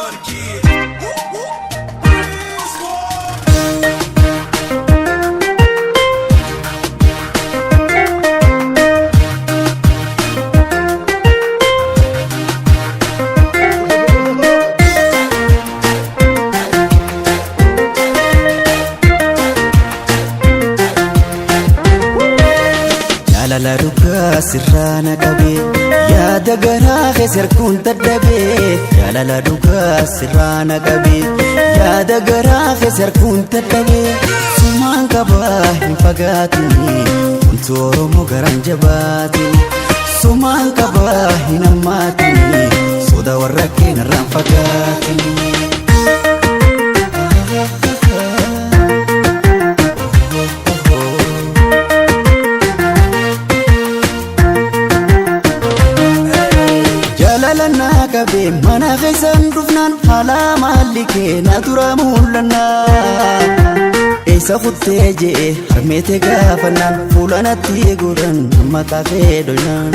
Starter Kid. Jaalala dhugaa sirraa na qabee, yaada garaa keessa erguun dadhabee. Jaalala dhugaa sirraa na qabee, yaada garaa keessa erguun dadhabee. Sumaan qabaa hin fagaatini, wanti Oromoo garaan jabaatini. Sumaan qabaa hin hammaatini, soda warra keenarraan fagaatini. Jaalala naa qabee mana keessan dhufnaan, haala maalli kee na dura mul'annaa. Eessa kuttee jee harmeete gaafannaan, fuula natti godhan maqaa kee dhoynaan.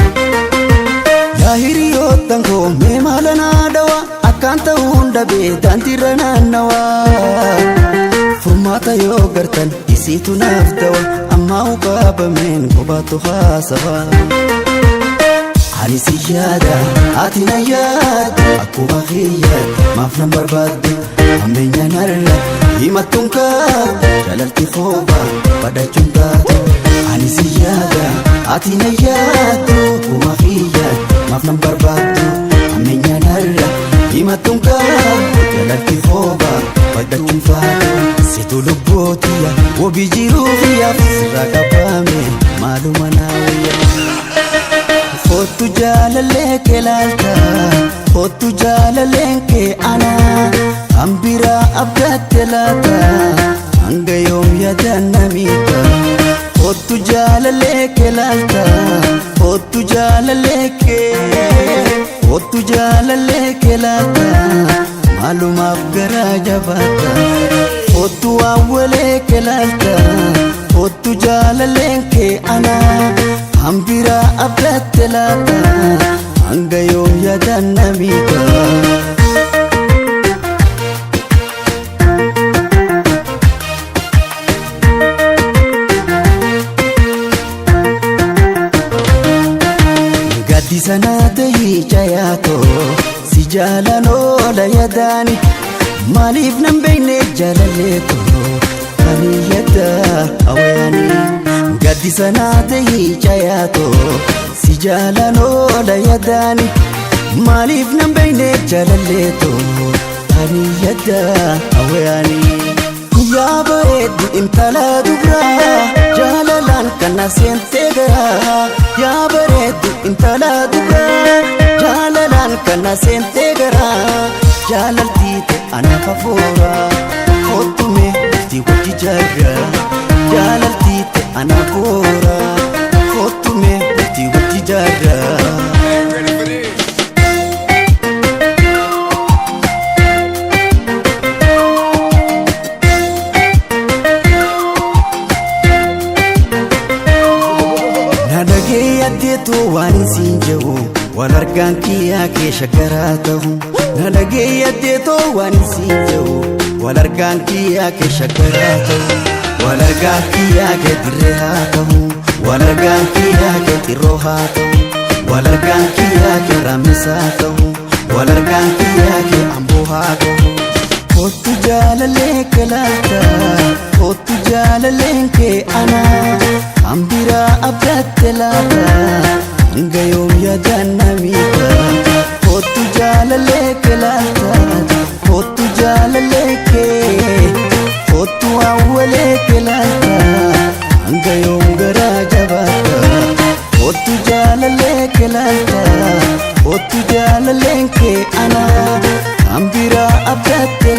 Yaa hiriyoottan koo, mee maala naa dhawa, akkaan ta'uun dhabee daandiirra naannawaa. Furmaata yoo gartan isiitu naaf dawa, ammaa uqaabameen kophaatu haasawaa. Ani si yaada, ati na yaaddu, akkuma kiyyaatti maaf nan barbaaddu? Hammeenya narra himattuun kaabdu, jaalalti kooba badhachuun taatu. Ani si yaada, ati na yaaddu, akkuma kiyyaatti maaf nan barbaaddu? Hammeenya narra himattuun kaabdu, jaalalti kooba badhachuun taatu. Situ lubbootiya wabii jiruu kiyyaaf, sirraa qabame maaluma naa wayya. Kottu jaalallee kee laalta, kottu jaalalleen kee ana hambiraa abdatte laata, hanga yoom yaadaan namiidha? Kottu jaalallee kee laalta, kottu jaalallee kee, kottu jaalallee kee laata, maalumaaf garaa jabaata? Kottu awwalee kee laalta, kottu jaalalleen kee ana hambiraa abdatte laata, hanga yoom yaadaan namiidha? Gaaddisa naa ta'ii cayaatoo, si jaalan oola yadaani, maaliif nan beekne jaalalleetoo ani yadda hawaani. Gaaddisa naa ta'ii cayaatoo, si jaalan oola yadaani, maaliif nan beekne jaalalleetoo ani yadda hawaani. Yaa bareeddu intala dubraa, jaalalaan kana seentee garaa. Yaa bareeddu intala dubraa, jaalalaan kana seentee garaa. Jaalaltii ta'e anaaf hafuura, kottume bultii wajji jaarra. Jaalaltii ta'e anaaf hafuura, kottume bultii wajji jaarra. Ain't ready for this. Na dhagee addeetu waan siin jedhu, wal argaan kiyyaa kee shaggaraa ta'u. Na dhagee addeetu waan siin jedhu, wal argaan kiyyaa kee shaggaraa ta'u. Wal argaan kiyyaa kee dirree haa ta'u, wal argaan kiyyaa kee xirroo haa ta'u, wal argaan kiyyaa kee raammisaa ta'u, wal argaan kiyyaa kee amboo haa ta'u. Kottu jaalallee kee laalta, kottu jaalalleen kee ana hambiraa abdatte laata, hanga yoom yaadaan namiidha? Kottu jaalallee kee laalta, kottu jaalallee kee, kottu awwalee kee laalta, hanga yoom garaa jabaata? Kottu jaalallee kee laalta, kottu jaalalleen kee ana hambiraa abdatte